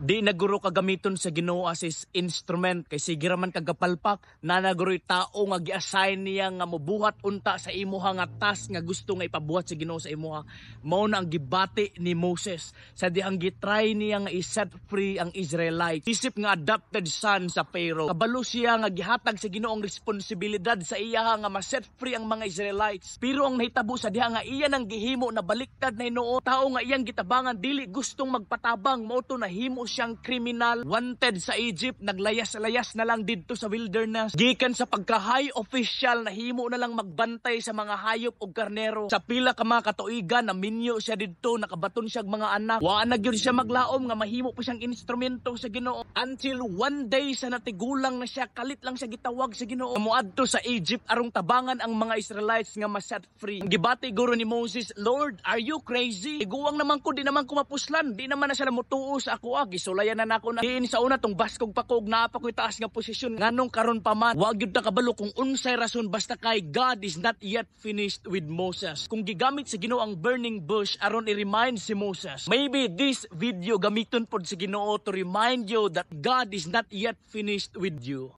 Di na guro ka gamiton sa Ginoo as his instrument kay sige ra man kagapalpak na naguroy tao nga gi-assign niya nga mobuhat unta sa imuha nga task nga gusto nga ipabuhat sa Ginoo sa imuha. Mao na ang gibati ni Moses sa dihang gitry niya nga i-set free ang Israelites. Isip nga adopted son sa Pharaoh. Kabalo siya nga gihatag sa Ginoo ang responsibilidad sa iya nga ma-set free ang mga Israelites. Pero ang nahitabo sa diha nga iya nang gihimo na baliktad na hinuon, tao nga iyang gitabangan dili gustong magpatabang, mao to nahimo siyang kriminal, wanted sa Egypt, naglayas-layas na lang didto sa wilderness. Gikan sa pagka high official, nahimo na lang magbantay sa mga hayop og karnero. Sa pila ka mga katuigan naminyo siya didto, nakabaton siya og mga anak. Wa na gyud siya maglaom nga mahimo pa siyang instrumento sa Ginoo until one day sa natigulang na siya, kalit lang siya gitawag sa Ginoo moadto sa Egypt arong tabangan ang mga Israelites nga ma-set free. Ang gibati guro ni Moses, "Lord, are you crazy? Iguwang naman ko, di naman ko mapuslan, di naman na sila motuo sa ako ah. Gisulayan na nako na diin sa una tong baskog pa ko og naa pa ko'y taas nga posisyon. Nganong karon pa man?" Wa gyud ta kabalo kung unsay rason, basta kay God is not yet finished with Moses. Kung gigamit sa Ginoo ang burning bush aron i-remind si Moses, maybe this video gamiton pod sa Ginoo to remind you that God is not yet finished with you.